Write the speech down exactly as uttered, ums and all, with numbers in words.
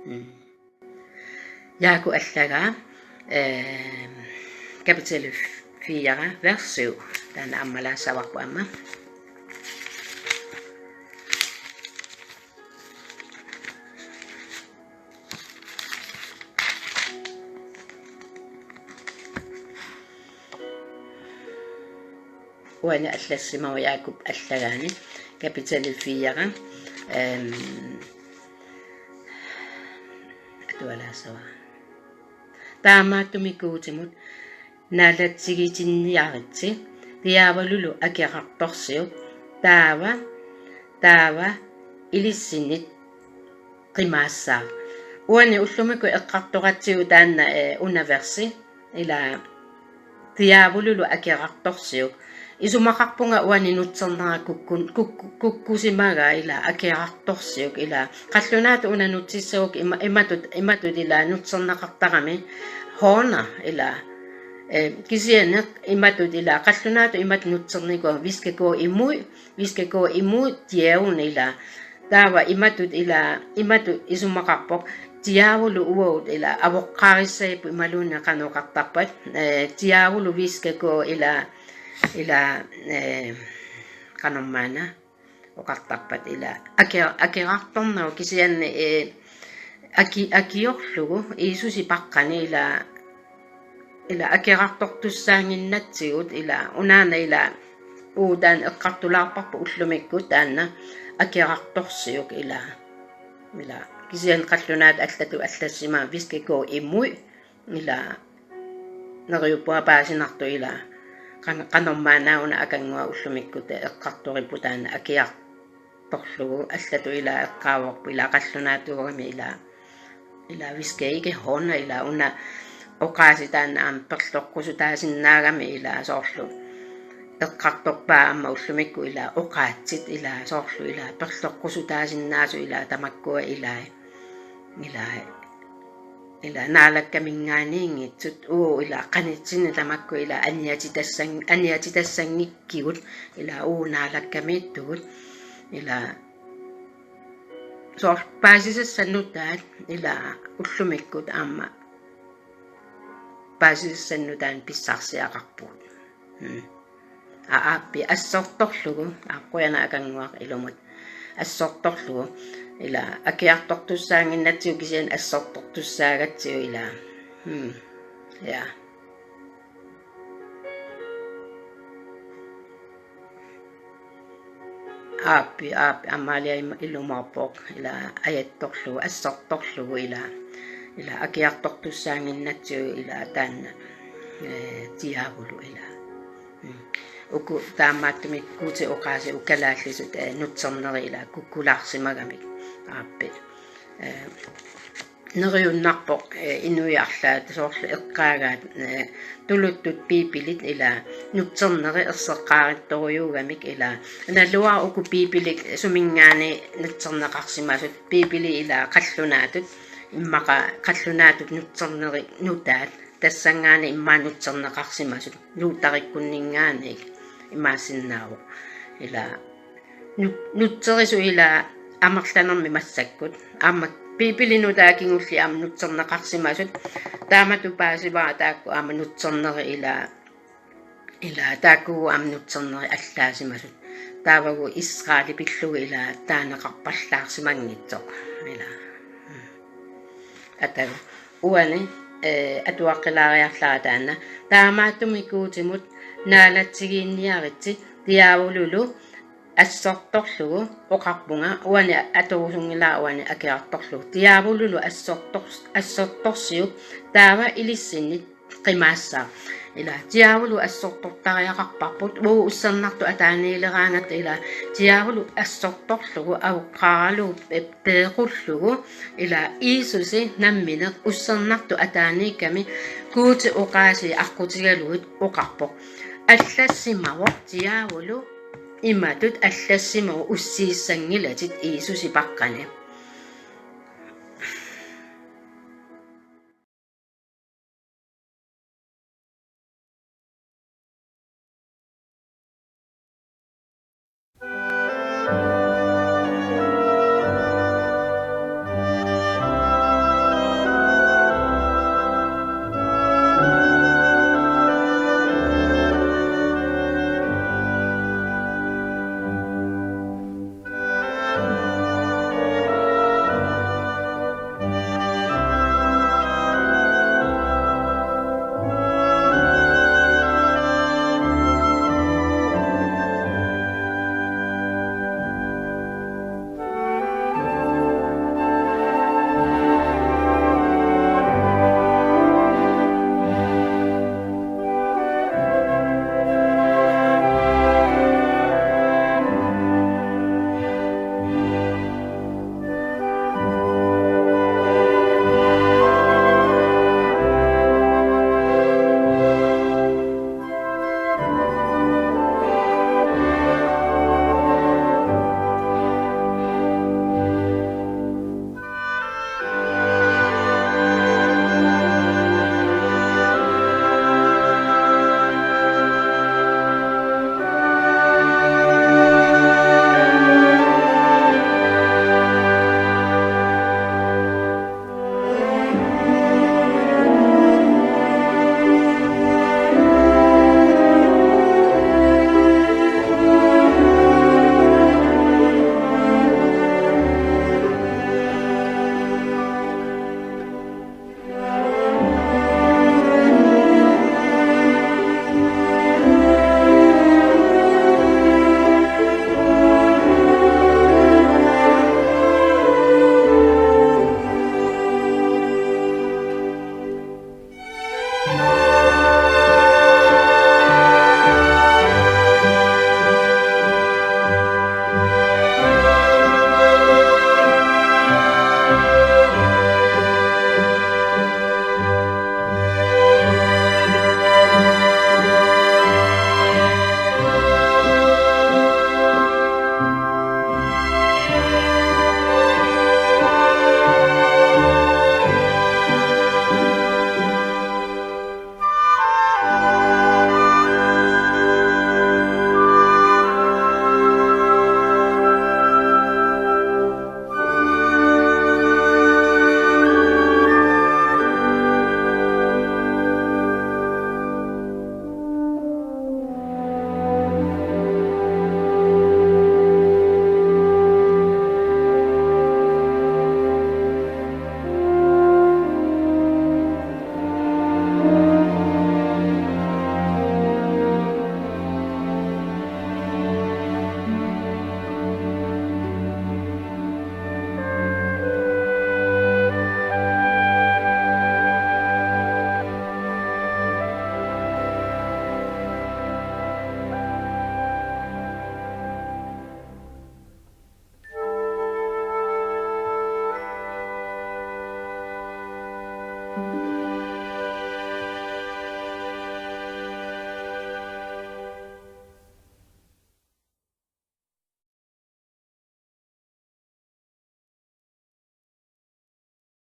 Mm. Jaaku allagaa, eh, kapitali fire, vers syv. Taanna ammalaassavarput aamma. Uani allassimavoq Jaakup allagaani, kapitali fire, ehm, atualaassavara. Taamaattumik Guutimut naalatsigitinniaritsi, diaavululu akerartorsiuk, taava, taava ilissinnit qimaassaaq. Uani ullumikkut eqqartoratsigu taanna, eh, una versi, ila diaavululu akerartorsiuk. Isumaqarpunga uani nutsernera kukkun-, kuk-, kukkusimagaa ila akerartorsiuk, ila qallunaatut una nutsissagukku ima-, imatut, imatut ila nutserneqartarami. Håner ila, eh, kisianni imatut ila qallunaatut imatut nutsernikuugamik, vi skal gå imod, vi skal gå imod djævlen ila. Taava imatut ila, imatut isumaqarpoq, diaavulu uagut ila avoqqaarissagipput imaluunniit qanoq oqartarpat, eh, diaavulu vi skal gå ila, ila, eh, qanormaana oqartarpat ila ake-, akerartornagu kisianni, eh, aki-, akiorlugu Jiisusip aqqani ila, ila akerartortussaannginnatsigu ila unaana ila uagut taanna eqqartulaarparput ullumikkut taanna akerartorsiuk ila, ila kisianni qallunaatut allatut allassimagai, vi skal gå imod ila neriuppunga paasinartoq ila qan-, qanormaana una Akannguaq ullumikkut eqqartoripput taanna akiar-, torlugu allatut ila eqqaavarput ila qallunaatuugami ila, ila vi skal ikke håne ila una oqaasii taanna aamma perloqqusutaasinnaagami ila soorlu eqqartorpaa aamma ullumikkut ila oqaatsit ila soorlu ila perloqqusutaasinnaasut ila tamakkua ila, ila ila Naalakkaminngaanniinngitsut uagut ila qanitsinni tamakku ila aniatitassan-, aniatitassanngikkigut ila uagut Naalakkamiittugut ila soorlu paasisassat nutaat ila ullumikkut aamma paasisassat nutaanik pissarsiaqarpugut. Mm. Aa, aappi assortorlugu, aa, qujanaq Akannguaq ilumut. Assortorlugu. Ila akiartortussaannginnatsigu kisianni assortortussaagatsigu ila. Hmm. Ja. Aappi, aappi, Amalia im-, ilumoorpoq, ila ajattorlugu, assortorlugu, ila, ila akiartortussaannginnatsigu, ila taanna, eh, diaavulu, ila. Mm. Uku taamaattumik Guutip oqaasii uku kalaallisut, eh, nutsernerit, ila kukkulaarsimagamik, aappi. Eh, neriunnarpoq, eh, inuit arlaat soorlu eqqaagaat, eh, tuluttut Biibilit ila nutsernerit erseqqaarittorujuugamik ila. Naluara uku Biibilit suminngaanniit nutserneqarsimasut, Biibili ila qallunaatut, immaqa qallunaatut nutsernerit nutaat, tassanngaanniit immaqa nutserneqarsimasut, Lutherikkunninngaanniit imaassinnaavoq. Ila nu-, nutserisut ila amerlanermik massakkut. Aamma Biibilinut taakku kingulliit aamma nutserneqarsimasut. Taamatut paasivara taakku aamma nutsernerit ila, ila taakku aamma nutsernerit allaasimasut. Taavagu Israeli pillugu ila taaneqarpallaarsimanngitsoq. Ila. Mm. Atagu. Uani, eh, atuaqqilaariarlara taanna. Taamaattumik Guutimut naalatsigiinniaritsi, diaavululu assortorlugu oqarpunga, uani atorusunngilara uani akiartorlugu. Diaavululu assortor-, assortorsiuk taava ilissinnit qimaassaaq. Ila diaavulu assortortariaqarparput, uagut ussernartut ataaniileraangatta ila diaavulu assortorlugu avoqqaaralugu pe-, peeqqullugu ila Jiisusi nammineq ussernartut ataaniikkami Guutip oqaasii aqqutigalugit oqarpoq. Allassimavoq diaavulu imatut allassimavoq ussiissanngilatit Jiisusip aqqani.